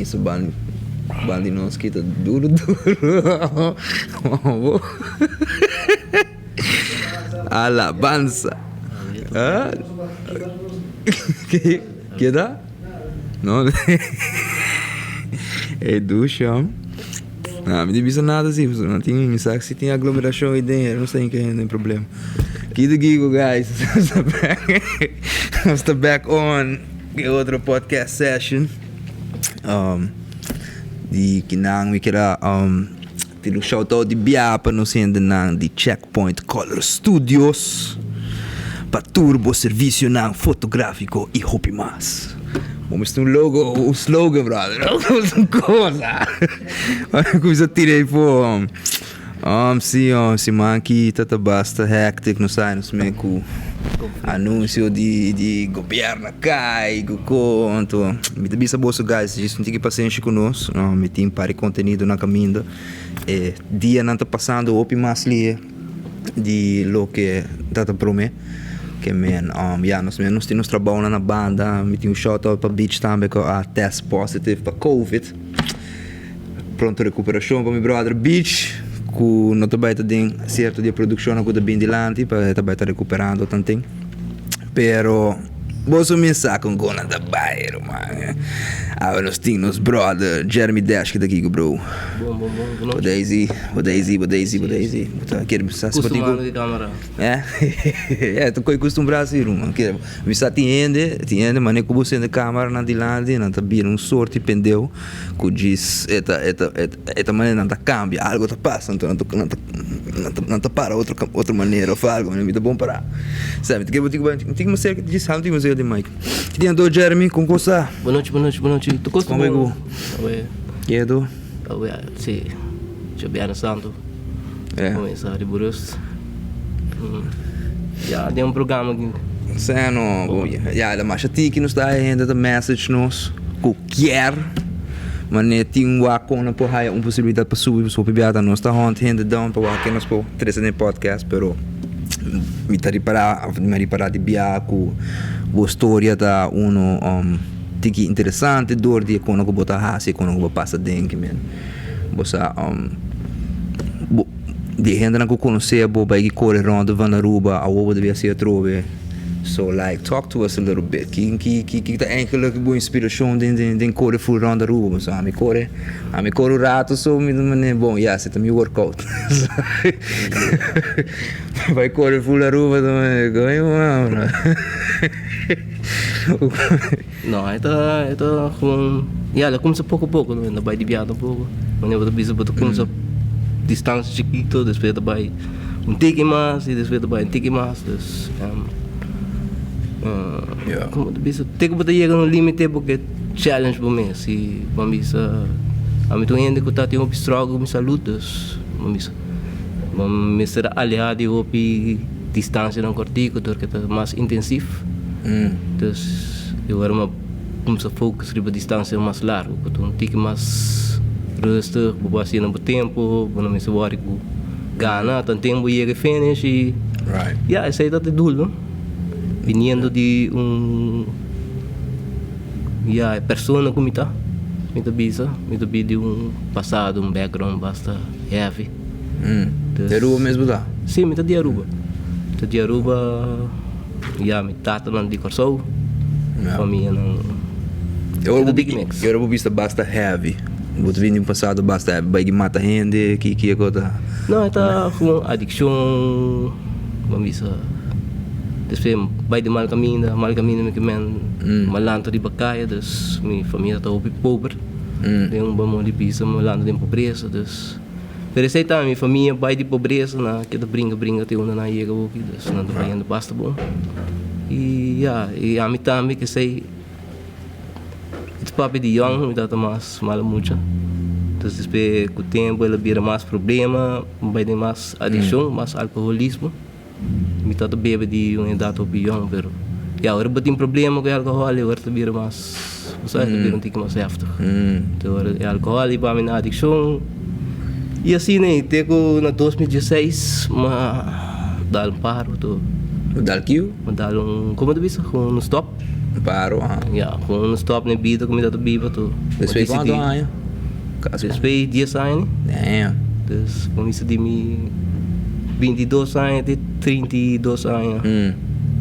misa ban ban di nos kita duro duro. Alabansa. Ah? Keda? No. Ey douche hom. No, mi di bisa nada si, no tin mi sa si tin aglomeracion ahí den, no sa ke hende problema. Kido Gigo guys, nos ta back on e otro podcast session. Di kinan mi keda tin un shout out di bia pa nos hendenan di Checkpoint Color Studios pa tur bo servicionan fotografico y hopi mas. Bo mester un logo, un slogan brother, un cosa. Cuminsa tira ei for. Si, siman aki ta ta basta hectic, nos sa nos men cu anuncio di di gobierno a cay cu co, anto mi ta bisa boso guys djis un tiki pasenshi cu nos, mi tin par di contenido na caminda, e dianan ta pasando hopi mas lihe di loke ta ta prome, ke men ya nos men nos tin nos trabounan na banda, mi tin un shout out pa Beach tambe cu a test positive pa covid. Pronto recuperacion pa mi brother Beach cu no ta bay ta den cierto di e produccionnan cu ta bin dilanti pa e ta bay ta recuperando tanten pero boso mes sa con con nan ta bay ruman awe nos tin nos brother Jeremy Dash ki ta aki cu bro. Bon bon bon bo Daisy bo Daisy bo Daisy bo Daisy bo ta kere bisa si bo tin Custumando di camera. Eh eh ta coy custumbra asi ruman mi sa tin hende tin hende mane cu bo sende camera nan dilanti nan ta bira un sorti pendeu. Ku djis e ta e ta e ta manera nan ta kambia algo ta pasa anto nan ta nan ta nan ta para otro otro manera of algo mi ta bon para sa mi ta kere bo tin ku bai tin mas serka di djis tin mas serka di mic ki tin anto Jeremy kon kos ta Bo nochi bo nochi bo nochi tur kos ta bon bon Kedo Awe si djobièrnè santu kuminsá riba rust ya den un programa ki. Sè no ya la masha tiki nos ta haya hende ta message nos ku kier manera tin wak kon nan por haya un posibilidat pa subi pasobra hopi biaha ta nos ta hunt hende down pa wak ken nos por trese den e podcast pero mi ta ripará mi a ripará di biaha ku bo storia ta uno. Tiki interesante dor di e kono ku bo ta hasi, e kono ku bo pasa den ki men. Bo sa bo di e hendenan ku konosé bo bai ki kore rònt van Aruba awor bo ta bin hasi atrobe. So like talk to us a little bit. Ki ki ki ki ta eigenlijk bo inspirashon den den den kore ful rònt Aruba? Pasobra ami kore ami kore un rato so mi ta manera bon ya esei ta mi workout. Bai kore ful Aruba ta manera koño mano. No, e ta, e ta gewoon, ya, el a kumsa poko poko, no, e no bai di biaha tampoco. Wanneer bo ta bisa bo ta kumsa distancia chikito, despues ta bai un tiki mas, y despues ta bai un tiki mas, dus, como ta bisa, te ku bo ta yega na un limite bo ke challenge bo mes, y bo a bisa, ami ta un hende ku ta tin hopi struggle ku mi salud, dus, bo a bisa, bo mester a aleha di hopi. Distancianan cortico dor ke ta mas intensief. Dus e ora mi a cuminsa focus riba distancianan mas largo ku ta un tiki mas rustig, bo por haci na bo tempo, bo no mester worry ku gana, tanten bo yega e finish y ya esey ta e doel no. Biniendo di un ya e persona ku mi ta, mi ta bisa, mi ta bini di un pasado, un background basta heavy. Di Aruba mes bo ta? Si, mi ta di Aruba. Mi ta di Aruba, ya mi tatanan di Kòrsou, famianan. E ora bo bista basta heavy, bo ta bini di un pasado basta heavy, bai di mata hende, ki ki e kos ta? No, e ta gewoon adikshon, bo bisa, despues bai di mal kaminda, mal kaminda mi ke men malanta riba kaya, dus mi famia ta hopi pober, den un bon modo di bisa malanta den pobresa, dus. Pero esei tambe mi famia bai di pobresa na keda bringa bringa te unda nan yega hopi dus nan ta bayendo basta bon y ya y ami tambe kesei mi ta papia di yòn mi tabata mas mala mucha entonces despues ku tempo el a bira mas problema mi bai den mas adikshon mas alkoholismo. Mi tabata bebe di un edat hopi yòn, pero ya ora bo tin problema ku e alkohòl e ora ta bira mas, bo sa, ta bira un tiki mas heftig. Te ora e alkohòl i pa mi na adikshon i asina ei te ku na 2016 mi a dal un paro to. Bo dal kiu? Mi dal un, komo ta bisa, un stòp. Paro, aha. Ya, gewoon un stop na e bida ku mi ta biba to. Despues di kuantu aña? Despues di dies aña. Damn. Dus kuminsa di mi 22 aña te 32 aña.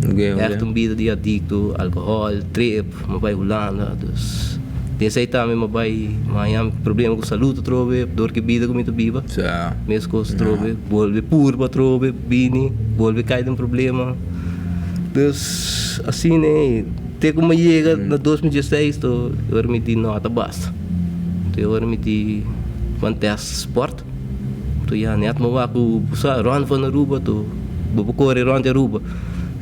Okay, okay. Echt un bida di adicto, alcohol, trip, mi bai Hulanda, dus den esei tambe mi bai Miami ku problema ku salud atrobe, dor ku e bida ku mi ta biba. Sa. Meskos atrobe, bolbe purba atrobe, bini, bolbe kai den problema. Dus asina ei, te ku mi yega na 2016 to ora mi di no ta basta. Te ora mi di ban test sport, to ya net mi wak ku sa rond van Aruba to bo por kore rond di Aruba.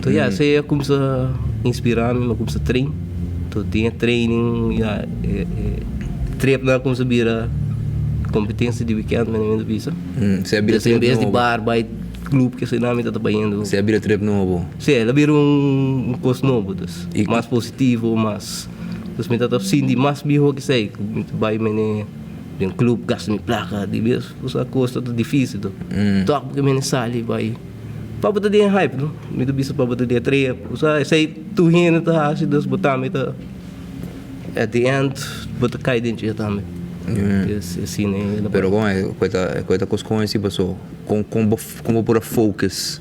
To ya esei a kumsa inspira mi, mi a kumsa train, to den e training ya e tripnan a kumsa bira kompetensia di weekend mi ta bisa. Dus en bes di bar bai Club ke asina mi ta ta bayendo. Si a bira trip nobo. Si, el a bira un kos nobo dus. Mas positivo, mas, dus mi ta ta sinti mas miho ke esei. Mi ta bai mene den club gasta mi plaka di bes kusas kos ta ta dificil to. Tok porque mene sali bai pa bo ta den hype no. Mi ta bisa pa bo ta den trip kusas esei tur hende ta hasi dus bo tambe ta at the end bo ta kai den dje tambe. Dus asina e la bai. Pero kon e ku e ta kos kon esi paso? Kon kon bo kon bo por a focus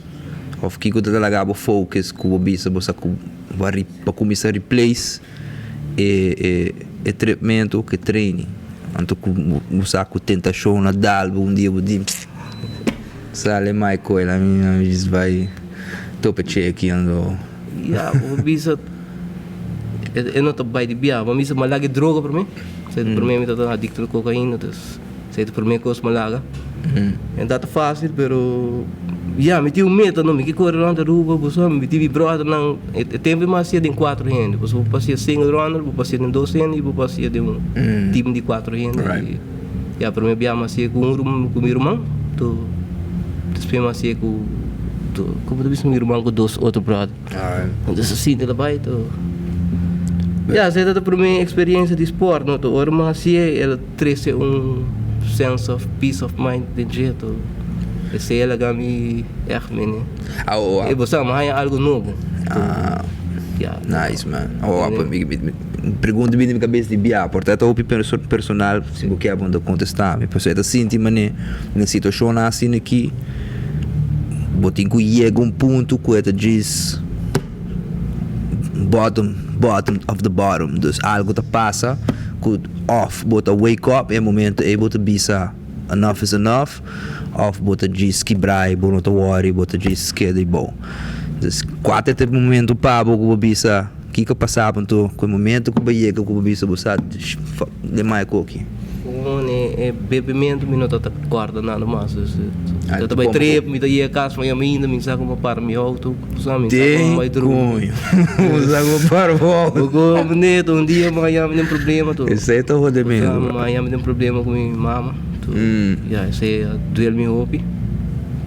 of kiko ta laga bo focus ku bo bisa bo sa ku bo a bo a kuminsá replace e e e tripmentu ku e training. Anto ku bo sa ku tentashon a dal bo un dia bo di sali mai ku el ami ami djis bai topa cheki anto. Ya bo bisa e no ta bai di bia bo bisa bo laga e droga prome, prome mi tabata adicto na cocaina dus. Esei ta promé kos ku mi laga. E ta ta fásil pero ya mi tin un meta no, mi ke kore rònt Aruba bo sa mi tin mi bròdernan e tempu mi hasié den kuater hende pasobra bo por hasié single runner bo por hasié den dos hende i bo por hasié den un team di kuater hende i ya promé bia mi hasié ku un ku mi ruman to despues mi hasié ku komo ta bisa mi ruman ku dos otro bròder. Entonces asina ta bai to ya esei ta promé eksperensia di sport no to ora mi hasié el a trese un sense of peace of mind den dje to esei a laga mi ègt mene e bo sa mi haña algo nobo to ya. Nice man pregunta bini mi kabes di bia por ta hopi personal si bo kier bo ta kontesta mi pasobra e ta sinti manera den situashonnan asina aki Bo tin ku yega un punto ku e ta djis bottom, bottom of the bottom. Dus algu ta pasa ku òf bo ta wake up e momento ei bo ta bisa enough is enough òf bo ta djis kibra i bo no ta wòri bo ta djis keda i bou. Dus kua ta e momento pa bo ku bo bisa kiko pasa bo anto ku e momento ku bo yega ku bo bisa bo sa den mai koki. Con e bebementu mi no ta ta corda nada mas. Mi ta bai trip, mi ta yega cas mañana ainda, mi sa como para mi auto, sa mi sa como bai drumi. Bo sa como para bo auto. Bo neto, un dia mi haña mi den problema to. Esey ta hode mi. Mi haña mi den problema cu mi mama. Ya, esey a duel mi hopi.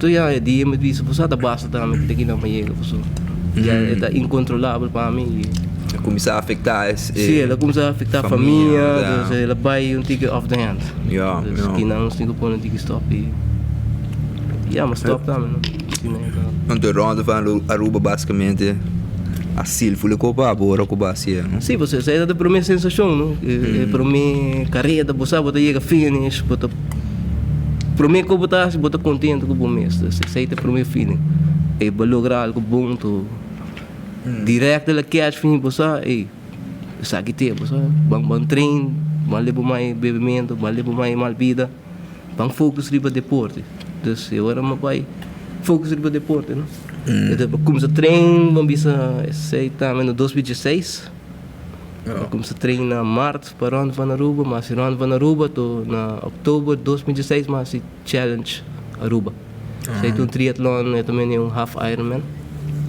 To ya, e dia mi bisa, bo sa ta basta tambe ki ta kina mi yega pasobra ya e ta incontrolabel pa mi. A cuminsa afecta e. Sí, el a cuminsa afecta famia, dus el a bay un tiki off the hand. Ja, Dus ja. kinan nos tin cu pone un tiki stop y ya, ma stop tambe no. Asina e ta. Anto e ronda van Aruba basicamente a sil ful e copa abo ora cu bo a hacié, no? Sí, pasobra esei ta e prome sensacion, no? E prome careda, bo sa bo ta yega finish, bo ta prome cu bo ta haci bo ta contento cu bo mes, dus esei ta e prome feeling. E bo logra algo bon to. Direct el a catch mi, bo sa, ey, esaki te, bo sa, ban ban train, ban leba mai bebemento, ban leba mai mal bida, ban focus riba deporte. Dus e ora mi a bai focus riba deporte, no. E ta cuminsa train, ban bisa esey tambe na 2016, a cuminsa train na maart pa Ronde van Aruba, mi a haci Ronde van Aruba to na october 2016 mi a haci Challenge Aruba. Esei ta un triatlon, e ta mende un half Ironman.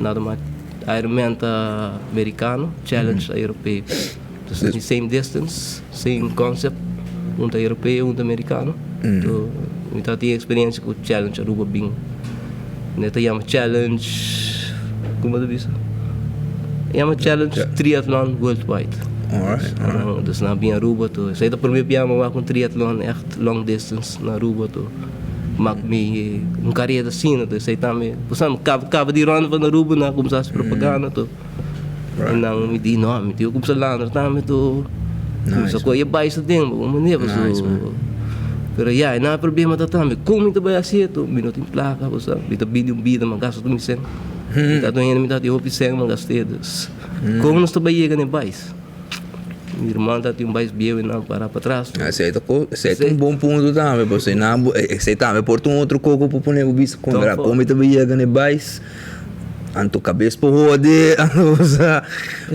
Nada mas Ironman ta merikano, Challenge ta europeo. Dus ta di same distance, same concept, un ta europeo, un ta merikano. So mi ta tin experiencia ku Challenge Aruba bin. E ta yama Challenge, como ta bisa? E yama Challenge Triathlon Worldwide. Dus nan a bin Aruba, esei ta prome biaha mi a wak un triatlon echt long distance na Aruba. Mak mi un kareda asina, to esei tambe, bo sa, mi kaba di ronda van Aruba, nan a kumsa hasi propaganda, to. I nan mi di, no, mi tin ku kumsa landra tambe to. Kumsa kohe bai su den bo manera paso. Pero ya, e nan e problema ta tambe, kon mi ta bai hasi eto? Mi no tin plaka, bo sa. Mi ta bini un bida, mi a gasta tur mi sèn. Mi ta hende mi ta tin hopi sèn, mi a gast'é. Dus, kon nos ta bai yega na e bais? Mi ruman ta tin un bais bieu i nan para patras. Esei ta ko, esei ta un bon punto tambe, pasobra nan bo, esei tambe por ta un otro koko por pone bo bisa kontra kon mi ta bai yega na e bais. Anto kabes por hode, anto bo sa,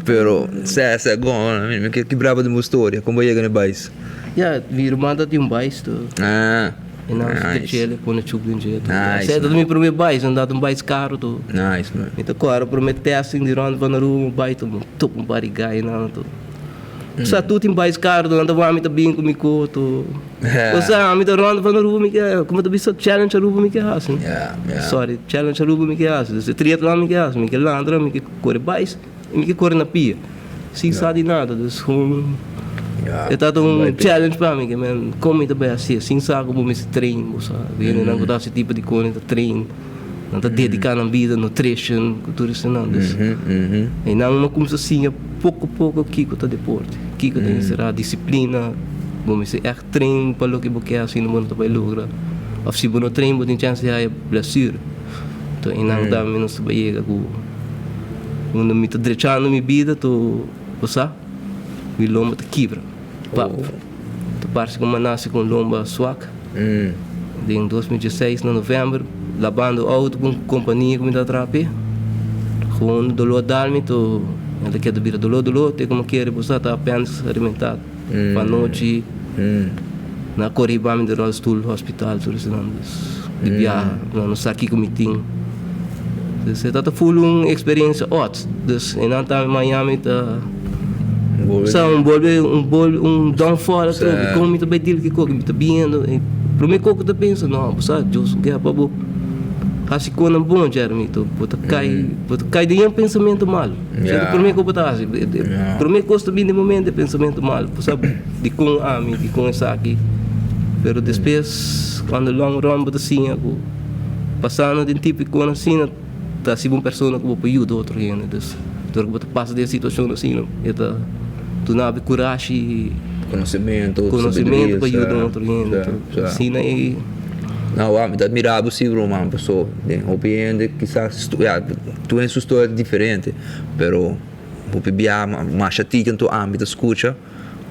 pero sè sè gon, mi ke kibraba di bo storia, kon bo yega na e bais? Ya, mi ruman ta tin un bais to. Ah, E nan nice. trechele pone chup den dje to. Nice, Esei ta man. mi prome bais, nan dat un bais karo to. Nice, man. Mi ta kòrda prome testing di Ronde van Aruba, mi bai to, mi topa un par di gainan to. Sa tur tin bais karo to, nan ta wak mi ta bin ku mi koto. Osea, mi ta Ronde van Aruba mi ke, kuma ta bisa Challenge Aruba mi ke hasi. Yeah, yeah. Sorry, Challenge Aruba mi ke hasi. Dus e triatlon mi ke hasi, mi ke landra, mi ke kore bais i mi ke kore na pia. Sin sa di nada, dus gewoon e tabata un challenge pa mi, ke men kon mi ta bai hasi, sin sa ku bo mester train, bo sa. Hendenan ku ta hasi tipo di kos ta train, nan ta dediká nan bida, nutrition, ku tur esnan. Dus einan mi a kumsa siña poko poko kiko ta deporte, kiko ta enserá disiplina, bo mester ègt train pa loke bo ke hasi, no bo no ta bai logra. Òf si bo no train bo tin chèns di haña blesura. Enton einan tambe nos ta bai yega ku. Unda mi ta drechando mi bida to bo sa mi lomba ta kibra pap ta parse ku mi a nase ku un lomba swak den 2016 na november labando auto ku un kompania ku mi ta traha p'e gewoon doló a dal mi to mi ta keda bira doló doló te ku mi a kere bo sa ta apèndis a rementá pa anochi nan a kore hiba mi den rolstoel hospital tur esnan di biaha nan no sa kiko mi tin. Dus e ta ta full un experiencia ot. Dus e nan ta Miami ta sa un bolbe un bolbe un downfall atrobe. Kon mi ta bai deal ku e kos mi ta biendo e prome kos ku ta pensa no bo sa Dios no ke pa bo hasi kosnan bon Jeremy to bo ta kai bo ta kai den pensamentu malu. Esei ta prome kos ku bo ta hasi. Prome kos ta bini den bo mente pensamentu malu. Bo sa dikon ami dikon esaki pero despues cuando long run bo ta siña ku. Pasando den tipo di kos asina ta hasi bo un persona ku bo por yuda otro hende. Dus dor ku bo ta pasa den situashon asina e ta duna bo kurashi i Konosementu, konosementu pa yuda un otro hende. Asina e. No wak, mi ta admira bo si ruman paso den hopi hende kisas ya tur hende su storia ta diferente pero hopi bia masha tiki anto ami ta skucha.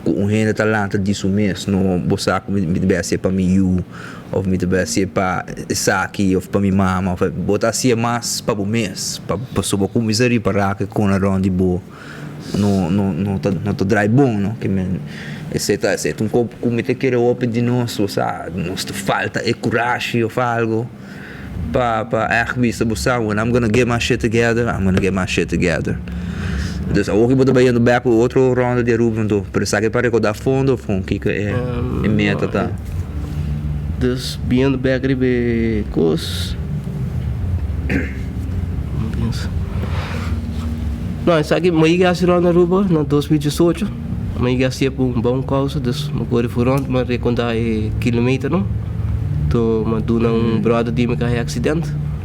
Ku un hende ta lanta di su mes, no bo sa ku mi ta bai hasié pa mi yu òf mi ta bai hasié pa esaki òf pa mi mama òf bo ta hasié mas pa bo mes pasobra bo kuminsá ripará ku e kona rònt di bo no no no ta no ta drai bon no ke men esei ta esei ta un kos ku mi ta kere hopi di nos bo sa nos ta falta e kurashi òf algu Pa pa echt bisa bo sa when I'm gonna get my shit together, I'm gonna get my shit together. Dus awor ki bo ta bayendo bek ku otro ronda di Aruba anto, pero esaki pa rekoda fondo of kon kiko e e meta ta? Dus biendo bek riba e kos, no esaki mi a yega hasi ronda Aruba na 2018, mi a yega hasié pa un bon kousa dus mi kore for rond mi a rekonta e kilometernan. To m'a duna un brother di mi ku a haña accident.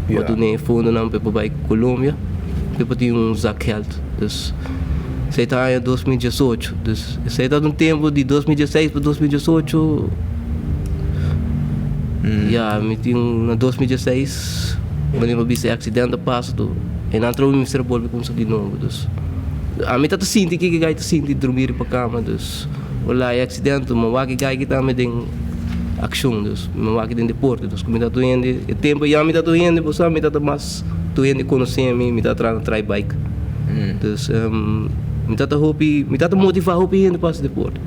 M'a duna e fondonan pa e por bai Colombia pa e por tin un zakgeld. Dus esei ta aña 2018. Dus esei ta un tempu di 2016 pa 2018. Ya mi tin na 2016 wanneer mi a bisa e accident a pasa to e nan trobe mi mester a bolbe kumsa di nobo. Dus ami ta ta sinti kiko gai ta sinti drumi riba kama. Dus ora e accident mi a wak e gai ki tambe den. Akshon, dus mi wak den deporte, dus ku mi ta tur hende, e tempu ya mi ta tur hende, bo sa mi ta ta mas tur hende konosé mi, mi ta traha na try bike. Dus mi ta ta hopi, mi ta ta motivá hopi hende pa hasi deporte.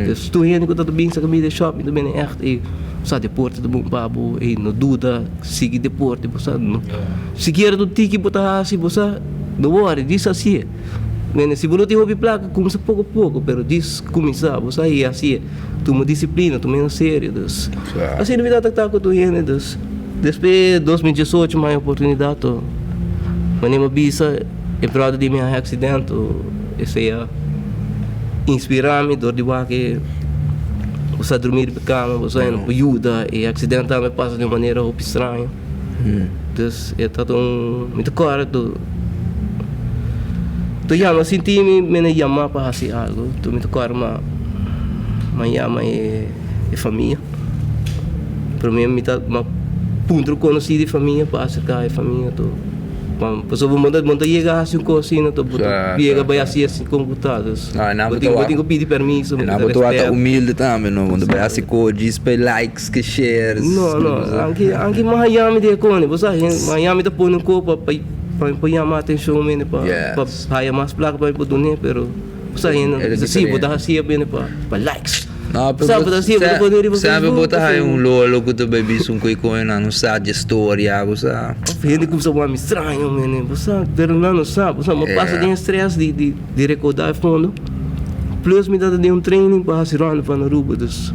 Dus tur hende ku ta ta bin saka mi den shop, mi ta bini ègt, ey, bo sa deporte ta bon pa bo, ey no duda, sigui deporte, bo sa, sikiera tur tiki bo ta hasi, bo sa, no wòri, djis hasié. Mene, si bo no tin hopi plaka, kumsa poko poko, pero djis kuminsá, bo sa, i hasié. Tuma disiplina, tuma en serio, dus asina mi ta tratá ku tur hende, dus despues 2018 mi haña oportunidat to manera mi a bisa e bròder di mi a haña aksident to esei a inspirá mi dor di wak e bo sa drumí riba e kama bo sa hende por yuda e aksident tambe a pasa di un manera hopi straño dus e tabata un mi ta kòrda. To ya, m'a sinti mi mene yama pa hasi algo. To mi ta kòrda m'a m'a yama e e famia. Promé mi ta m'a puntra un konosí di famia pa aserká e famia to pa pasobra bo ta bo ta yega hasi un kos asina to bo ta yega bai hasi asi kon ku ta. Dus bo tin bo tin ku pidi permiso, bo E nan tin bo ta wak respèt. humilde tambe no, bo ta bai hasi kos djis pa e likes ke shares. No no, anke anke Miami di e kone, bo sa Miami ta pone un kos pa pa. Pa mi por yama atencion mende pa pa haya mas placa pa mi por dun'é pero bo sa hende ta bisa si bo ta haci'é bende pa pa likes No, bo sa bo ta haci'é bo ta pone riba Sabe Facebook bo ta haya un lolo cu ta bay bisa un coy coño nan no sa dje storia bo sa. Of hende cuminsa wak mi straño mende bo sa pero nan no sa bo sa mi pasa den stress di di di recorda e fondo plus mi tabata den un training pa haci ronda pa na Aruba dus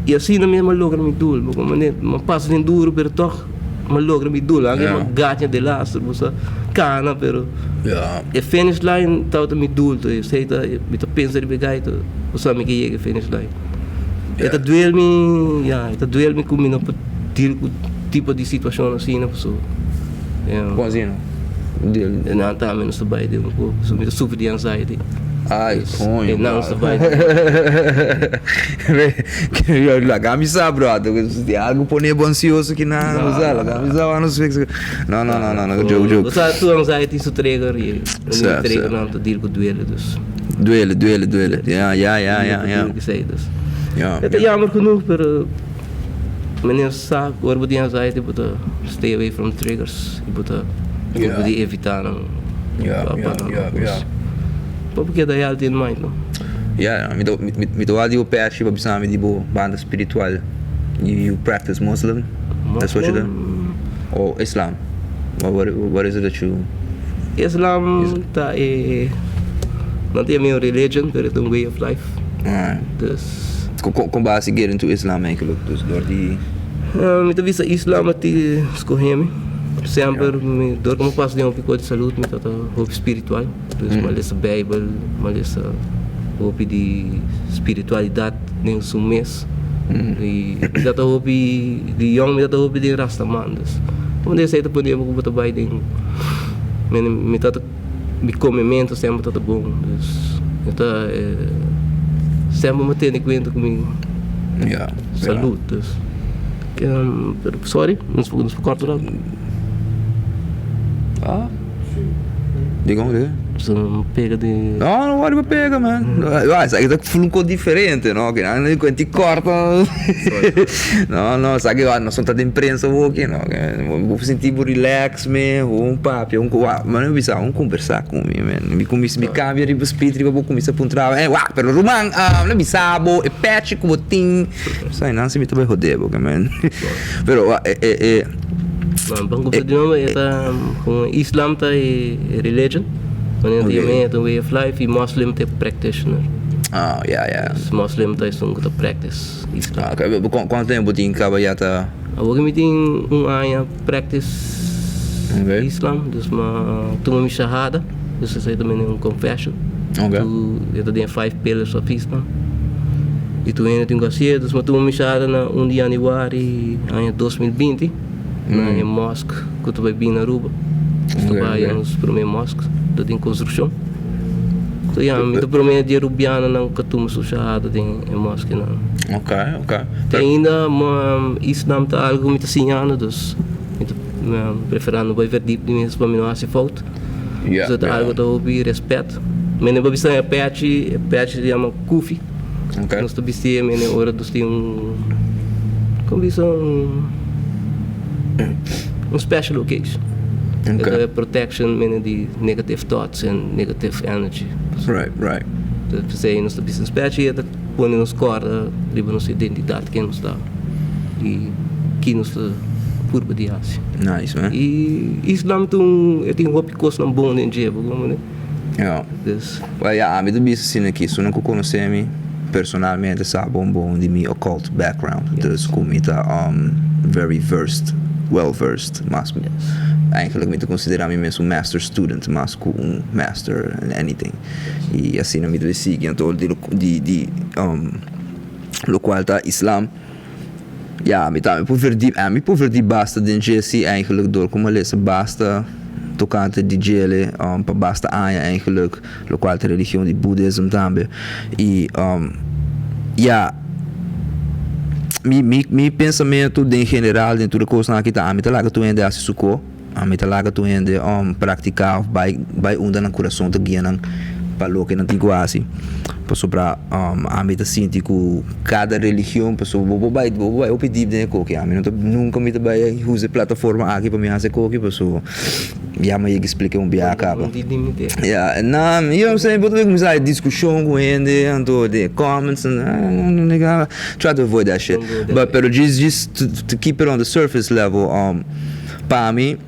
y asina mi a logra mi doel bo comprende mi a pasa den duro pero toch. Mi a logra mi doel, anke mi a gacha de laster, bo sa cana, pero e finish line tabata mi doel, to esey ta, mi ta pensa riba e guy to, bo sa mi ke yega e finish line. E ta duel mi, ya, e ta duel mi ku mi no por deal ku tipo di situacion asina, paso, ya. Kon asina? Deal? E nan tambe no sta bai den un poco, paso mi ta sufri di anxiety. Ay, coño. E nan sta bai. Laga mi sa brother, si algo pone bo ansioso ki nan, bo sa, laga mi sa wan nos fix. No, no, no, no, no, joke, joke. Bo sa tur anxiety su trigger y mi trigger nan ta deal cu duele dus. Duele, duele, duele. Ya, ya, ya, ya, ya. Ya. E ta jammer genoeg, pero meneer sa cu ora bo tin anxiety bo ta stay away from triggers y bo ta bo di evita nan. Ya, ya, ya, ya. Bo por keda healthy in mind no. Ya, mi ta mi ta wak di bo pèshi pa bisa mi di bo banda spiritual. You practice Muslim? That's what you do? Or Islam? What what is it that you Islam ta e no ta yama un religion pero e ta un way of life. Alright. Dus. Kon bo a hasi get into Islam eigenlijk? Dus dor di. Mi ta bisa Islam a ti skohe mi. Semper mi dor ku mi pasa den hopi kos di salud mi ta ta hopi spiritual. Dus mi a lesa Bijbel, mi a lesa hopi di spiritualidad den su mes. I mi ta ta hopi di yong mi ta ta hopi den Rastaman. Dus un di esei ta pone bo ku bo ta bai den mi ta ta mi komementu semper ta ta bon. Dus mi ta semper mi tene kuenta ku mi salud. Dus sorry nos por kòrta dat. Dikon di? So pega di. No, no wòrdu pa pega man. Esaki ta fluko diferente no, kinan di kuenti kòrta. No, no, esaki nos no ta den prensa awor aki no. Bo por sinti bo relax me, un papia, un mane bo bisa un kombersá ku mi man. Mi kuminsá mi kambia riba speed riba bo kuminsá puntra bo, wak pero ruman no bisa bo e pèchi ku bo tin. Esei nan si mi ta bai hode bo man. Pero e e. Ban ku di nobo e ta komo Islam ta e religion, manera di yam'é ta way of life i Muslim ta e practitioner. Ah ya ya. Muslim ta esun ku ta practice Islam. Ah ok, kuantu tempu bo tin kaba ya ta? Awor mi tin un aña practice Islam, dus mi a tuma mi shahada, dus esei ta mende un confession. Ok. E ta den e five pillars of Islam. I tur hende tin ku hasié, dus mi a tuma mi shahada na un di januari aña 2020. Na e mosque ku ta bai bin na Aruba. Nos ta bai nos prome mosque ta den construccion. So ya, mi ta prome di Arubianonan ku a tuma su shahada den e mosquenan. Ok, ok. Te ainda Islam ta algo ku mi ta siñando, dus mi ta preferando bai verdiep di mes pa mi no hasi fout. So ta algo ta hopi respet. Mi no bisa e pechi, e pechi se yama kufi. Ok. Nos ta bisti e mene ora nos tin un, como bisa un, un special occasion. Ok. E ta protection mene di negative thoughts and negative energy. Right, right. P'esei nos ta bisti nos pechi i e ta pone nos kòrda riba nos identidat ken nos ta i ki nos ta purba di hasi. Nice man. I Islam ta un, e tin hopi kosnan bon den dje, bo komo. Ja. Dus. Well ja, ami ta bisa asina aki, esunnan ku konosé mi personalmente sa bon bon di mi occult background. Dus ku mi ta very versed, well versed, mas eigenlijk mi ta konsiderá mi mes un master student mas ku un master in anything. I asina mi ta bay sigui anto di di di lokual ta islam. Ya, mi tambe por verdiep, ami por verdiep basta den dje si eigenlijk dor ku mi a lesa basta. tocante di djele pa basta aña eigenlijk, locual ta religion di Buddhism tambe. Y ya, mi mi mi pensamento den general den tur e cosnan aki ta ami ta laga tur hende haci su co, ami ta laga tur hende practica of bay bay unda nan curason ta guia nan pa loke nan tin cu haci. Pasobra ami ta sinti cu cada religion, pasobra bo por bay bo por bay hopi diep den e koki, ami no ta nunca mi ta bay usa e plataforma aki pa mi haci e koki pasobra ya mi a yega splica un biaha caba. Ya, nan, you know what I'm saying, bo ta cuminsa hay discusion cu hende anto den e comments nigga try to avoid that shit, but pero just just to keep it on the surface level pa mi.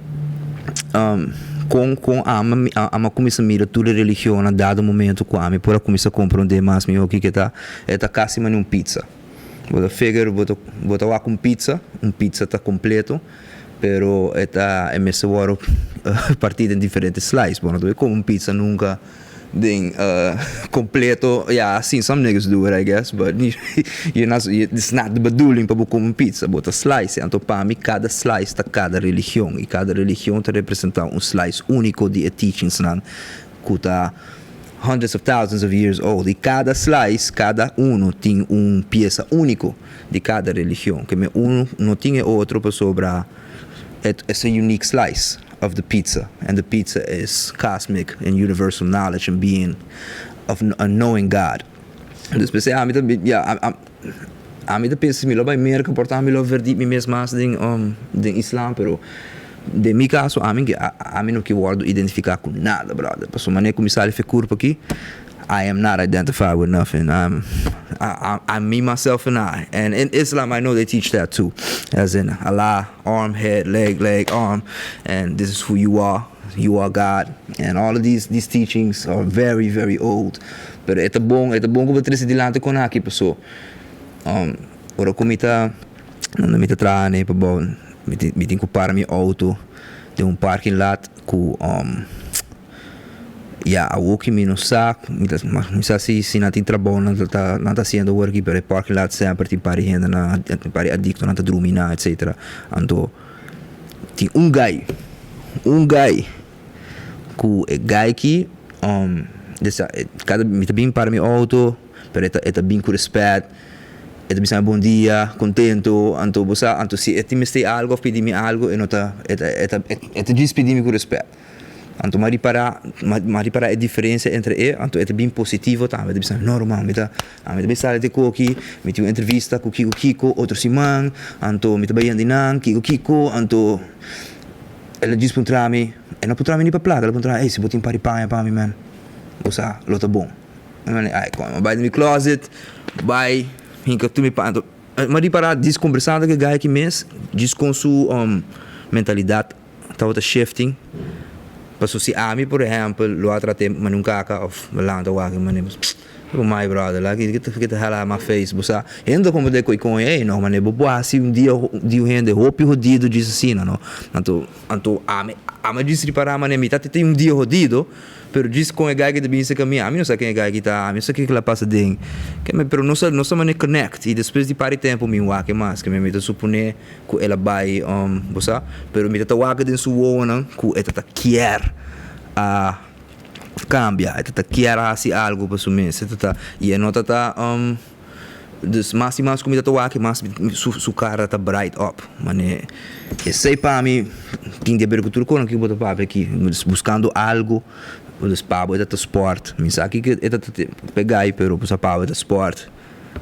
Kon kon ami a kuminsá mira tur e religionnan dado momento ku ami por a kuminsá komprondé mas mihó kiko ta, e ta kasi manera un pizza. Bo ta figure bo ta bo ta wak un pizza, un pizza ta kompleto, pero e ta e mester wòrdu partí den diferente slice. Bo no ta bay kome un pizza nunka. Den completo, ya, I've seen some niggas do it I guess, but you not, it's not de bedoeling pa bo come un pizza, bo ta slice, anto pa mi cada slice ta cada religion, y cada religion ta representa un slice unico di e teachingsnan cu ta hundreds of thousands of years old, y cada slice, cada uno tin un pieza unico di cada religion, ke men uno no tin e otro pasobra it's a unique slice. Of the pizza and the pizza is cosmic and universal knowledge and being of knowing God. Dus p'esei ami ta ya ami ta pensa si mi lo bai Merca por ta ami lo verdiep mi mes mas den den islam pero den mi caso ami ami no ke wordo identifica cu nada brother pasobra manera cu mi sali fe curpa aki I am not identified with nothing I'm I'm me myself and I and in Islam I know they teach that too as in Allah arm head leg leg arm and this is who you are you are God and all of these these teachings are very very old pero e ta bon e ta bon ku bo trese dilanti kon aki paso ora ku mi ta unda mi ta traha ne pabou mi tin ku para mi auto den un parking lot ku Ya awoki mi no sa, mi ta mi sa si si nan tin trabou nan ta nan ta hasiendo awor aki pero e parking lot semper tin par di hende nan tin par di adicto nan ta drumi nan etcetera. Anto tin un guy, un guy ku e guy aki desa kada mi ta bin para mi auto pero e ta e ta bin ku respet e ta bisa mi bon dia contento anto bo sa anto si e tin mester algo of pidi mi algo e no ta e ta e ta e ta djis pidi mi ku respet. Anto m'a ripará, m'a ripará e diferensia entre e, anto e ta bin positivo tambe, e ta bisa, no ruman, mi ta, ami ta bin sali di koki, mi tin un entrevista ku kiko kiko otro siman, anto mi ta bai yendo di nan, kiko kiko, anto el a djis puntra mi, e no puntra mi ni pa plaka, el a puntra mi, ey, si bo tin un par di paña pa mi man, bo sa, lo ta bon. Mi manda, ay, koño, mi a bai den mi closet, bai hinka tur mi paña, anto m'a ripará djis kombersando ku e guy aki mes, djis kon su mentalidat. Tabata shifting paso si ami por ehempel lo a trate mane un kaka of lanta wak mane oh my brother like get the hell out of my face bo sa hende ta komprende ku e kon ey no mane bo por hasi un dia di un hende hopi hodido djis asina no anto anto ami ami a djis ripara mane mi ta tin un dia hodido. Pero djis kon e guy ki ta bin serka mi, ami no sa ken e guy ki ta, ami no sa kiko la pasa den. Ke me, pero nos a, nos a manera connect y despues di par di tempo mi wak e mas, ke me mi ta supone ku el a bai, bo sa, pero mi ta ta wak den su wowonan ku e ta ta kier a cambia, e ta ta kier a hasi algo pa su mes, e ta ta, y e no ta ta. Dus mas i mas ku mi ta ta wak, mas su su kara ta bright up. Mane esei pa mi tin di haber ku tur kos ku bo ta papia aki. Buskando algu, dus pa bo e ta ta sport. Mi sa kiko e ta ta pega ai, pero pa bo e ta sport,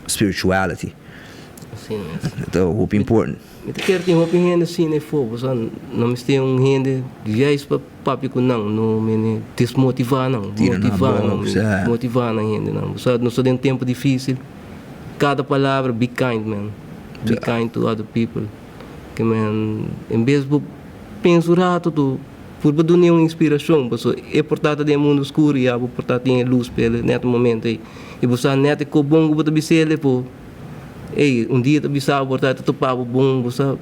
spirituality. Asina es. Ta hopi important. Mi ta kere tin hopi hende asina efo, pasobra no mester un hende juist pa papia ku nan, no mene desmotivá nan, Tira nan motivá nan, box, eh. motivá nan hendenan. Pasobra nos ta den tempu difísil, kada palabra be kind man, be kind to other people. Ke men en bes bo pensa un rato tu purba duna e un inspirashon, pasobra e por ta ta den e mundu skur i abo por ta tin e lus pa el nèt e momento ei. I bo sa nèt e kos bon ku bo ta bisa el e por. Ey, un dia ta bisa bo por ta ta topa bo bon, bo sa,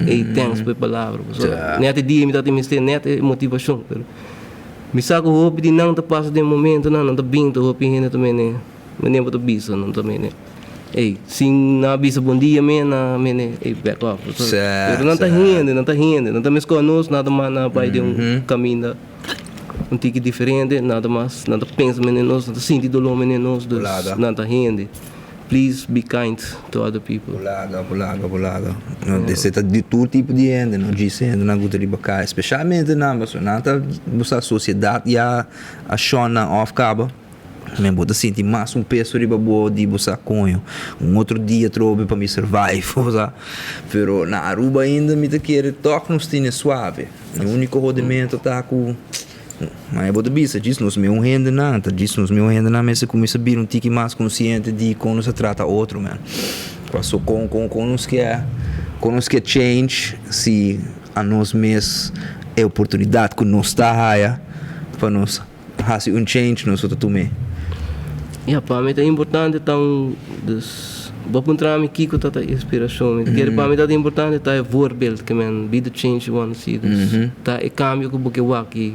ey, thanks pa e palabra, bo sa. Net e dia mi tabata mester net e motivacion, pero mi sa cu hopi di nan ta pasa den momentonan, nan ta bin ta hopi hende ta mene, manera bo ta bisa, nan ta mene. Ey, sin nan a bisa bon dia men, nan a mene, ey, back off. Sè, Pero nan ta sè. hende, nan ta hende. Nan ta meskos nos, nada mas nan a bai den un kaminda un tiki diferente, nada mas. Nan ta pensa mene nos, nan ta sinti doló mene nos, dus Bolaga. nan ta hende. Please be kind to other people. Bolaga, bolaga, bolaga. No, esei ta di tur tipo di hende, no djis hendenan ku ta riba kaya, spesialmente nan, pasobra nan ta, bo sa, sosiedat ya a shon nan òf kaba. Men bo ta sinti mas un peso riba bo di bo sa koño un otro dia atrobe pa mi survive bo sa. Pero na Aruba ainda mi ta kere tok nos tene suave. E uniko hodimento ta ku ma bo ta bisa djis nos meun hendenan ta djis nos meun hendenan mester kuminsa bira un tiki mas konsiente di kon nos ta trata otro men. Paso kon kon kon nos ke kon nos ke change si anos mes e oportunidat ku nos ta haya pa nos Hasi un change nos ta tum'é. Ya, pa mi ta importante ta un, dus bo puntra mi kiko ta ta inspiracion, mi ta kere pa mi ta importante ta e voorbeeld ke men be the change you wanna see, dus ta e cambio ku bo ke wak i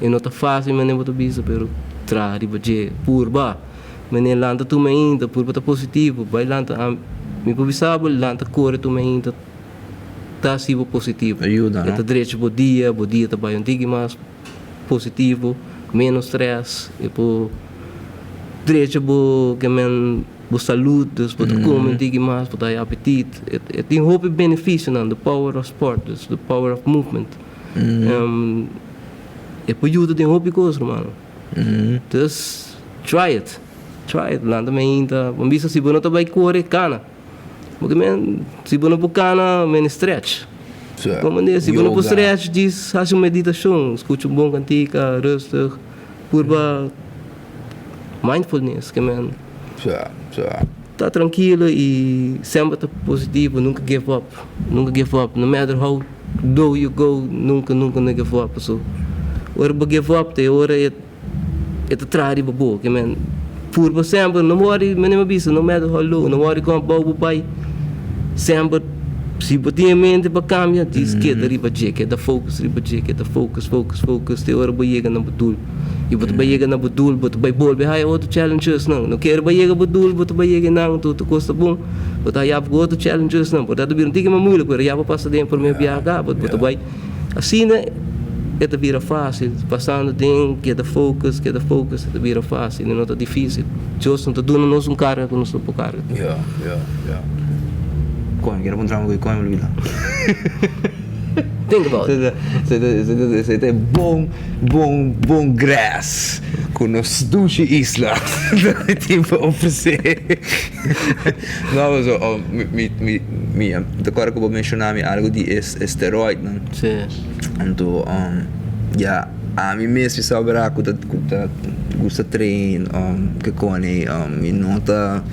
e no ta facil manera bo ta bisa pero traha riba dje, purba, manera lanta tuma ainda, purba ta positivo, bai lanta, mi por bisa bo lanta kore tuma ainda ta hasi bo positivo, Ayuda, e no? ta drecha bo dia, bo dia ta bai un tiki mas. Positivo, menos stress, e por drecha bo ke men bo salud, dus bo ta come un tiki mas, bo ta haya apetit. E tin hopi beneficionan, the power of sport, dus the power of movement. E por yuda den hopi cos, hermano. Dus try it, try it, lanta mainta, bo bisa si bo no ta bay core, cana. Bo men, si bo no por cana, men stretch. Como manera, si bo no por stretch, djis haci un meditacion, scucha un bon cantica, rustig, purba mindfulness, ke men ta trankilo y semper ta positivo, nunca give up, nunca give up, no matter how low you go, nunca, nunca no give up, paso ora bo give up ta e ora e. E ta traha riba bo, ke men purba semper, no wòri, manera mi a bisa, no matter how low, no wòri kon abou bo bai, semper si bo tin e mente pa kambia, djis keda riba dje, keda focus riba dje, keda focus, focus, focus, te ora bo yega na bo doel. I bo ta bai yega na bo doel, bo ta bai bolbe haya otro challengesnan. No kere bai yega bo doel, bo ta bai yega einan, tur ta kos ta bon, bo ta haya ku otro challengesnan, por ta ta bira un tiki mas moeilijk, pero ya bo pasa den e prome biaha kaba, bo ta bai. Asina e ta bira fásil, pasando den keda focus, keda focus, e ta bira fásil i no ta difísil. Dios no ta duna nos un karga ku nos no por karga. Ya, ya, ya. Koño, kere puntra mi koño mi lubida. Think about it. Esei ta e bon, bon, bon gras ku nos dushi isla tin pa ofresé. No, paso, mi, mi, mi ta kòrda ku bo menshoná mi algu di e steroidnan. Sí. Anto, ya, ami mes mi sa bra ku ta, ku ta gusta train, ke kone, mi no ta,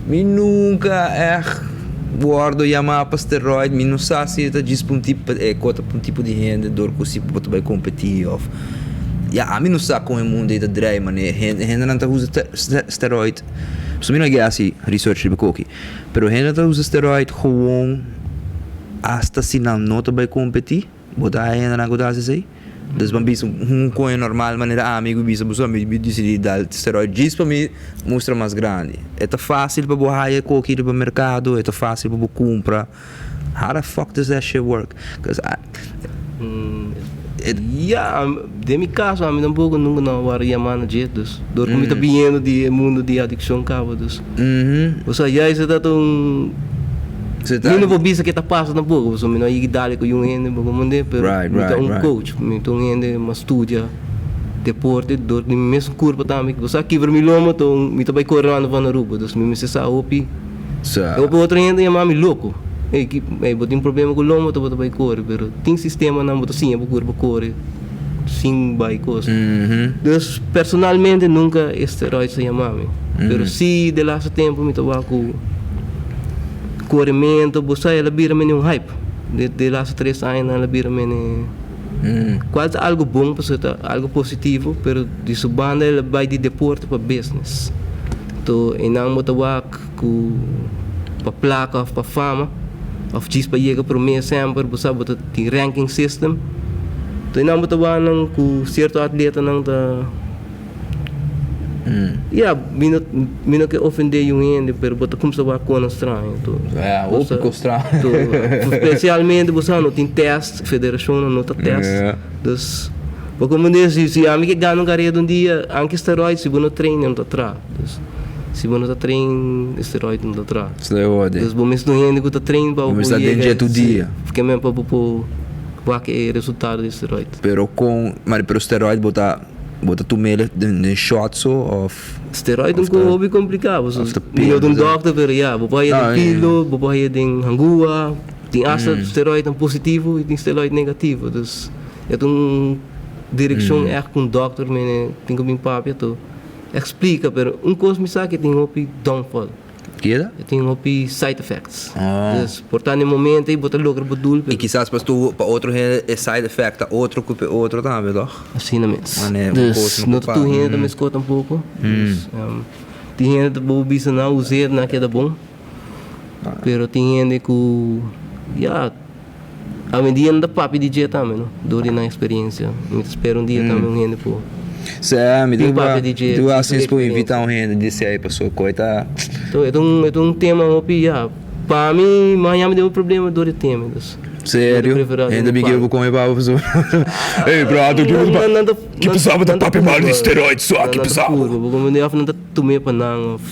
mi nunka ègt wòrdu yamá pa steroid, mi no sa si ta djis pa un tipo, e kos ta pa un tipo di hende dor ku si bo ta bai kompetí òf, ya, ami no sa kon e mundu ei ta drai, manera hendenan ta usa steroid. So mi no a gea hasi research riba koki. Pero hende ta usa steroid gewoon hasta si nan no ta bai competi. Bo ta haya hendenan ku ta hasi esei? Dus ban bisa un koño normal manera ami ku bisa bo so mi disidi dal steroid djis pa mi mustra mas grandi. E ta facil pa bo haya koki riba mercado, e ta facil pa bo cumpra. How the fuck does that shit work? Cause I. Ya, den mi caso ami tampoco nunca no a wòrdu yamá na dje, dus dor ku mi ta biniendo di e mundo di adiccion caba, dus. Osea, ya esei ta un, mi no por bisa ke ta pasa tampoco, pasobra mi no a yega dale ku yun hende, bo comprende, pero mi ta un coach, mi ta un hende mas studia deporte dor di mi mes curpa tambe, bo sa kibra mi lomba, mi ta bai kore rond van Aruba, dus mi mester sa hopi. Sa. E otro hende yama mi loko. Ey, ki, ey, bo tin problema ku lomba ta bo ta bai kore, pero tin sistemanan bo ta siña bo kurpa kore sin bai kos. Dus personalmente nunka e steroids a yama mi. Pero si de laatste tempo mi ta wak ku koremento, bo sa el a bira mene un hype. De de laatste tres añanan el a bira mene kual ta algo bon pasobra ta algo positivo, pero di su banda el a bai di deporte pa business. To einan bo ta wak ku pa plaka of pa fama of djis pa yega prome semper bo sa bo ta tin ranking system. To einan bo ta wak nan ku sierto atletanan ta. Ya, mi no mi no ke ofendé yu hende, pero bo ta kumsa wak konan straño to. Ya, hopi kos straño. To, spesialmente bo sa no tin tèst, federashonnan no ta tèst. Dus, bo komprendé, si si ami ke gana un kareda un dia, anke steroid, si bo no train, e no ta traha. Dus, si bo no ta train, e steroid no ta traha. Dus bo mester un hende ku ta train pa bo por yega, si, ke men pa bo por wak e resultado di steroid. Pero kon, pero steroid bo ta. Bo ta tum'el den shot so of? Steroid un ko hopi kompliká paso mi no ta un dòkter pero ya bo por haya den pilo, bo por haya den hangua, tin asta steroidnan positivo i tin steroid negativo dus e ta un direkshon ègt ku un dòkter mene tin ku bin papia to eksplika pero un kos mi sa ke tin hopi downfall. Keda? E tin hopi side effects. Dus por ta na e momento ei bo ta logra bo doel. I kisas pa tu pa otro hende e side effect ta otro ku pa e otro tambe tòg? Asina mes. Dus no ta tur hende ta meskos tampoko. Dus tin hende ta bo bisa nan us'é nan keda bon. Pero tin hende ku ya awendia nan ta papia di dje tambe no dor di nan experiencia. Mi ta spera un dia tambe un hende por Sè, mi ta tu haci por invita un hende di esei paso koe ta. E ta un e ta un tema hopi ya pa mi Miami den un problema dor di tema dus. Serio? Hende bin kere bo come papa paso Ey prato ki pasaba ta papia mal di steroids so aki pasaba. Bo come of nan ta tume pa nan of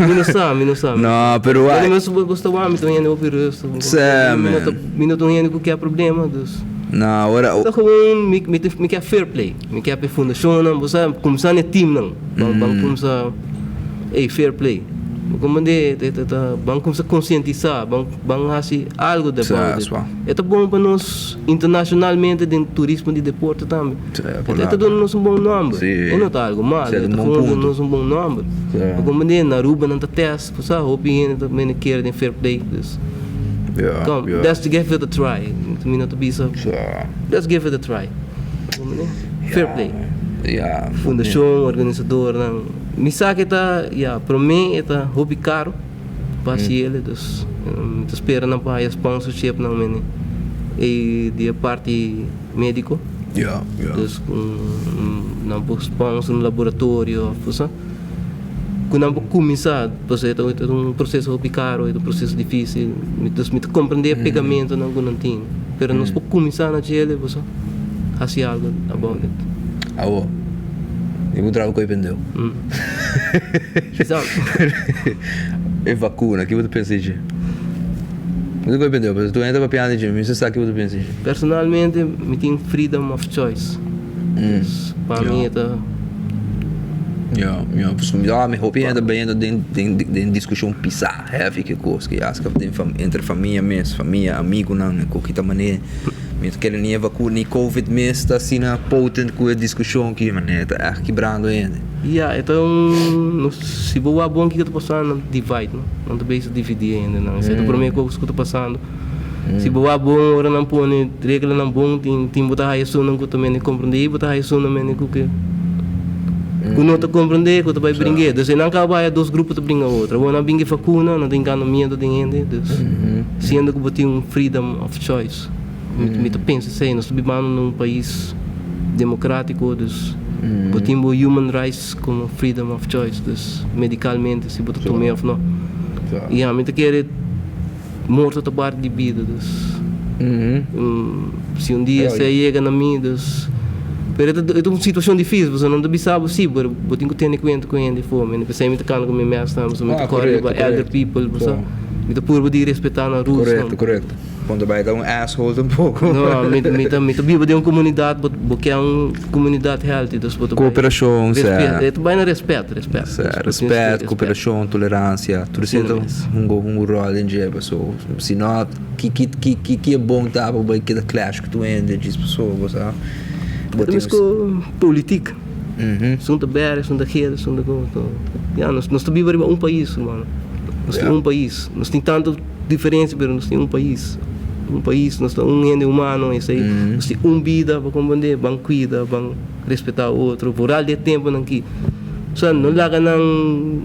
mi no sa mi no sa. No pero wak. Mi no gusta wak mi ta un hende hopi rustig. Sè man. Mi no ta un hende ku ke problema dus. No ora. Ta gewoon mi mi ke fair play mi ke pa e fundashonnan bo sa kumsa na e teamnan ban kumsa ey fair play bo komprende ta ban kumsa konsientisá ban ban hasi algo de about it e ta bon pa nos internashonalmente den turismo di deporte tambe e ta duna nos un bon nòmber e no ta algo malo e ta gewoon duna nos un bon nòmber bo komprende na Aruba nan ta test bo sa hopi hende ta mene kere den fair play dus kom let's give it a try mi no ta bisa let's give it a try fair play fundashon organisadornan mi sa ke ta ya prome e ta hopi karo. Pa hasi el, dus mi ta spera nan por haya sponsorship nan mene e di e parti medico. Ja, ja. Dus ku nan por sponsor un laboratorio of cosa. Ku nan por kuminsá, pasobra e ta un proseso hopi karo, e ta un proseso difisil. Dus mi ta komprendé e pegamentonan ku nan tin. Pero nos por kuminsá na djele pasobra hasi algo about it. Awo, mi por traha ku e pendeu. E vakuna, ki bo ta pensa di dje? Mi ta kohe pendeu, pasobra tur hende ta papiando di dje, mi mester sa ki bo ta pensa di dje. Personalmente mi tin freedom of choice. Dus pa mi e ta. Ya, ya, pasobra mi hopi hende ta bayendo den den diskushon pisá, heavy ke kos ke aska den entre famia mes, famia, amigunan, ku kita manera. Mi ta kere ni e vakuna ni covid mes ta asina potent ku e diskushon ki manera ta ègt kibrando hende. Ya, e ta un, no si bo wak bon kiko ta pasando nan ta divide no, nan ta bezig dividi hendenan, esei ta prome kos ku ta pasando. Si bo wak bon ora nan pone reglanan bon tin tin bo ta haya esunnan ku ta mende komprende i bo ta haya esunnan mende ku ke ku no ta komprende ku ta bai bring'é. Dus nan kaba haya dos grupo ta bringa otro. Awor nan bin ku e vakuna nan ta hinkando miedu den hende, dus siendo ku bo tin un freedom of choice. Mi ta pensa esei, nos ta bibando na un pais democratico, dus bo tin bo human rights como freedom of choice, dus medicalmente si bo ta tuma of no. Y ami ta kere morto ta parti di bida, dus si un dia esei yega na mi, dus pero e ta un situacion dificil, pasobra nan ta bisa bo si, pero bo tin cu tene cuenta cu hende afo, mi p'esei mi ta cana cu mi mes tambe, pasobra mi ta core riba elder people, bo sa, mi ta purba di respeta nan rules. Correcto, correcto. Bon ta bai ta un asshole tampoco. No, mi mi ta mi ta biba den un comunidad bo bo ke un comunidad healthy dus bo ta bai Cooperacion sa. E ta bai na respet respet. Sa respet, cooperacion, tolerancia tur esei ta hunga un rol den dje paso si no ki ki ki ki ki e bon ta pa bo bai keda clash ku tur hende djis paso bo sa bo tin. Mesko politik esun ta berde esun ta geel esun ta ko ya nos nos ta biba riba un pais hermano nos tin un pais nos tin tanto. Diferencia pero nos tin un pais, un pais nos ta un hende humano esey nos tin un bida pa comprende ban cuida ban respeta otro vooral di e temponan aki osea no laga nan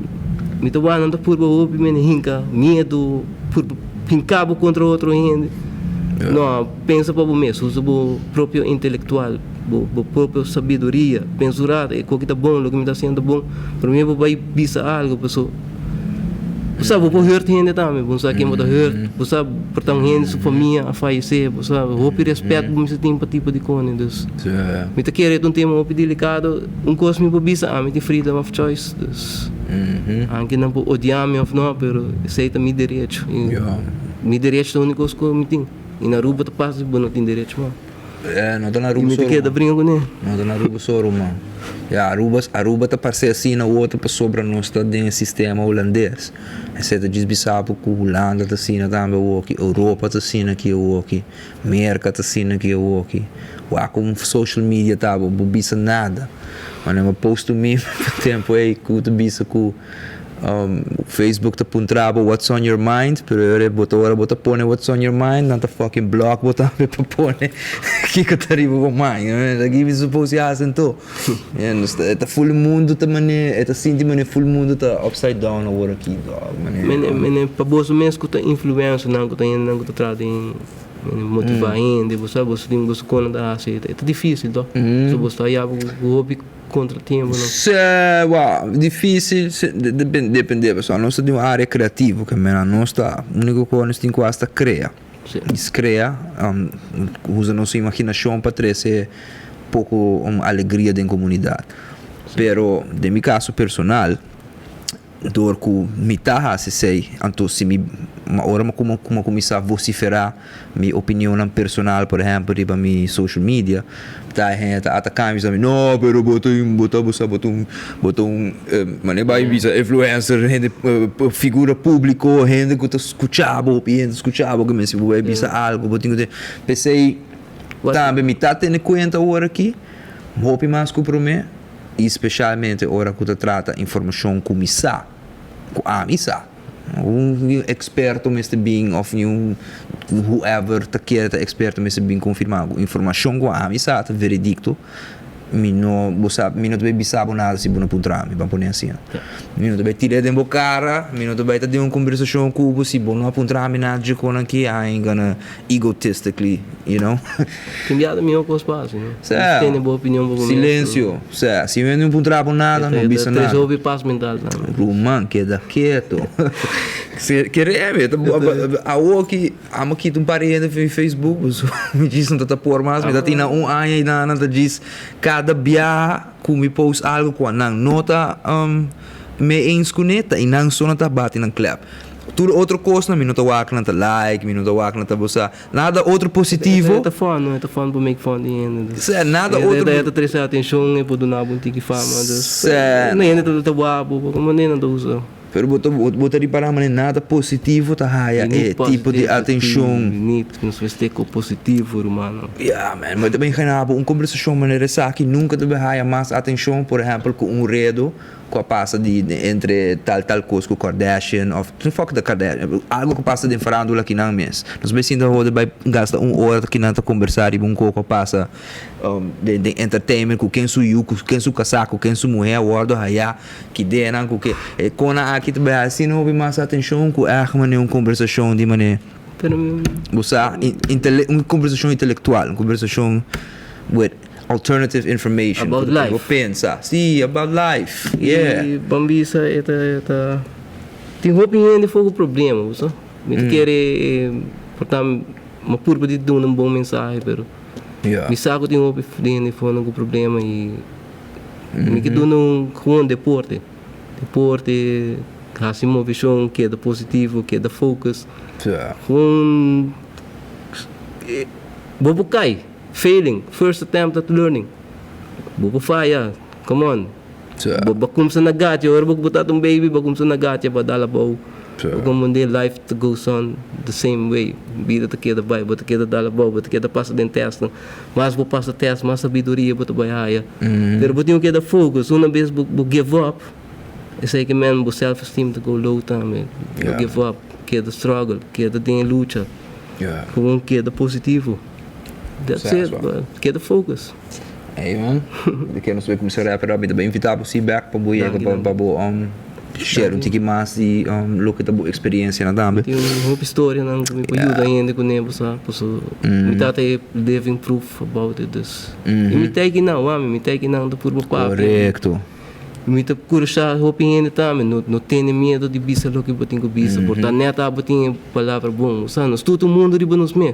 mi ta wak nan ta purba hopi mene hinca miedo purba hinca bo contra otro hende. No, pensa pa bo mes, usa bo propio intelectual, bo bo propio sabiduria, pensa un rato, e koki ta bon, loke mi ta hasiendo ta bon, prome bo bai bisa algo paso bo sa bo por hurt hende tambe, bo no sa ken bo ta hurt, bo sa por ta un hende su famia a fayece, bo sa hopi respet bo mester tin pa tipo di kone, dus mi ta kere ta un tema hopi delicado, un kos mi por bisa ami tin freedom of choice, dus anke nan por odia mi of no, pero esey ta mi derecho. Mi derecho ta unico cos cu mi tin. Y na Aruba ta pasa si bo no tin derecho man. Eh, no ta na Aruba Y mi ta so, keda ruman. bringa cu ne. No ta na Aruba so, ruman. Ya, Aruba, Aruba ta parce asina otro pasobra nos ta den e sistema hulandes. Esey ta djis bisa bo cu Hulanda ta asina tambe awoki, Europa ta asina aki awoki, Merca ta asina aki awoki. Wak con social media ta bo, bo bisa nada. Manera mi a post un meme pa tempo ey cu ta bisa cu. Facebook ta puntra bo what's on your mind, pero e ora bo ta ora bo ta pone what's on your mind, nan ta fucking block bo tambe pa pone kiko ta riba bo mind. Aki mi suppose ya hasi anto. E ta full mundu ta mane, e ta sinti mane full mundu ta upside down awor aki dog mane. Mene mene pa boso mes ku ta influencer nan ku ta hende nan ku ta trata di motiva hende, bo sa boso tin boso kon nan ta hasi e ta dificil toh. So boso ta haya ku hopi. Contratiempo no. Se, wa, dificil, se, depende, pasobra nos ta den un area creativo, ke mera nos ta, unico cu nos tin cu hasta crea. Si. Nos crea, usa nos imaginacion pa trece poco alegria den comunidad. Pero den mi caso personal, Dor ku mi ta hasi esei, anto si mi ora mi kuma kuma kuminsá vosiferá mi opinionnan personal, por ehèmpel riba mi social media, ta e hende ta ataká mi bisa mi, no pero bo ta un bo ta bo sa bo ta un bo ta un manera bai bisa influencer hende figura públiko hende ku ta skucha bo hopi hende ta skucha bo si bo bai bisa algu bo tin ku p'esei tambe mi ta tene kuenta awor aki hopi mas ku promé. I speshalmente ora ku ta trata informashon ku mi sa, ku ami sa. Un eksperto mester bin òf un whoever ta kere ta eksperto mester bin konfirmá ku informashon ku ami sa ta veredikto. Mi no, bo sa, mi no ta bai bisa bo nada si bo no puntra mi, ban pone asina. Mi no ta bai tira den bo kara, mi no ta bai ta den un kombersashon ku bo si bo no a puntra mi nada dje konan aki, I ain't gonna egotistically, you know. Tin biaha ta mihó kos pa hasi, no? Sè. Tene bo opinion pa bo mes. Silencio. Sè, si mi no puntra bo nada, no bisa nada. Ta trese hopi pas mental tambe. Ruman, keda keto. Kere mi, awoki amo kita un par di hende fi Facebook, mi djis no ta ta por mas, mi ta tin na un aña i nan ta djis kada biaha ku mi post algo ku nan no ta mee eens kuné, ta i nan so nan ta bati nan klep. Tur otro kosnan mi no ta wak nan ta like, mi no ta wak nan ta bo sa, nada otro positivo. E ta fun, no? E ta fun pa make fun di hende. Sè, nada otro. E ta trese atenshon, e por duna bo un tiki fama. Sè. No hende ta wak bo, como manera nan ta usa. Pero bo ta bo ta ripara manera nada positivo ta haya e tipo di atenshon. Nit, nos mester ko positivo, rumannan. Ya, man, bo ta bin gana bo un kombersashon manera esaki nunka ta bin haya mas atenshon, por ehèmpel ku un redo. Ku a pasa di entre tal tal kos ku Kardashian of fuck the Kardashian algo ku pasa den farandula kinan mes. Nos bai sinta hoda bai gasta un ora kinan ta kombersá riba un kos ku a pasa den den entertainment ku ken su yu ku ken su kasá ku ken su muhé a wòrdu hayá ki denan ku ke e konan aki ta bai hasi hopi mas atenshon ku ègt manera un kombersashon di manera bo sa un kombersashon intelektual un kombersashon with Alternative information. About life. Bo pensa. Sí, about life. Yeah. I ban bisa e ta e ta tin hopi hende for ku problema, bo sa. Mi ta kere por ta mi a purba di duna un bon mensahe pero mi sa ku tin hopi hende for ku problema i mi ke duna un gewoon deporte. Deporte, hasi moveshon, keda positivo, keda focus. Gewoon bo por kai. Failing, first attempt at learning. Bo por faya, come on. Bo bo kumsa na gatia, ora bo ta un baby bo kumsa na gatia pa dal abou. Bo komprende life ta goes on the same way. Bida ta keda bai, bo ta keda dal abou, bo ta keda pasa den testnan. Mas bo pasa test, mas sabiduria bo ta bai haya. Pero bo tin ku keda focus, una bes bo bo give up, esei ke men bo self esteem ta go low tambe. Bo give up, keda struggle, keda den e lucha. Gewoon keda positivo. That's it, bro. Keda focus. Hey man, di ke nos bai kuminsá wrap it up. Mi ta bai invitá bo si bèk pa bo yega pa bo. Share un tiki mas di loke ta bo experiencianan tambe. Tin un hopi storianan ku mi por yuda hende kuné bo sa paso mi tata e living proof about it dus i mi ta ekinan wami mi ta ekinan ta purba papia. Korekto. Mi ta kurashá hopi hende tambe no no tene miedo di bisa loke bo tin ku bisa por ta nèt abo tin e palabra bon bo sa nos tur ta un mundu riba nos mes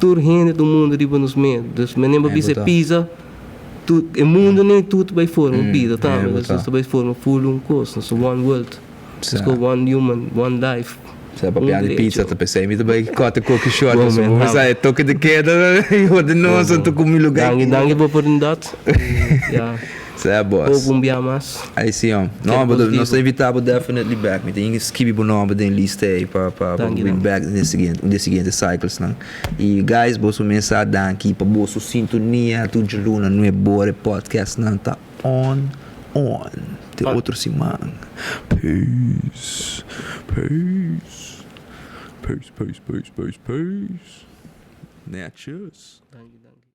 tur hende ta un mundu riba nos mes dus manera bo bisa e pisa Tur e mundo ne tur ta bai forma bida tambe nos ta bai forma full un cos nos ta one world nos ta one human one life. Sa papia di pizza ta pesey mi ta bai cut e koki short pasobra bo sa e toke de keda hijo di nos anto ku mi lugar. Danki danki pa oportunidad ya. Sa boss. Hoop un bia mas. Ay si hom. No bo nos ta invita bo definitely back mi tin skibi bo nomber den lista ey pa pa bo bin back den e un di e siguiente cycles nan. Y guys boso mes sa danki pa boso sintonia tur djaluna nuebor e podcast nan ta on on te otro siman peace peace peace peace peace peace peace netjes. Danki danki.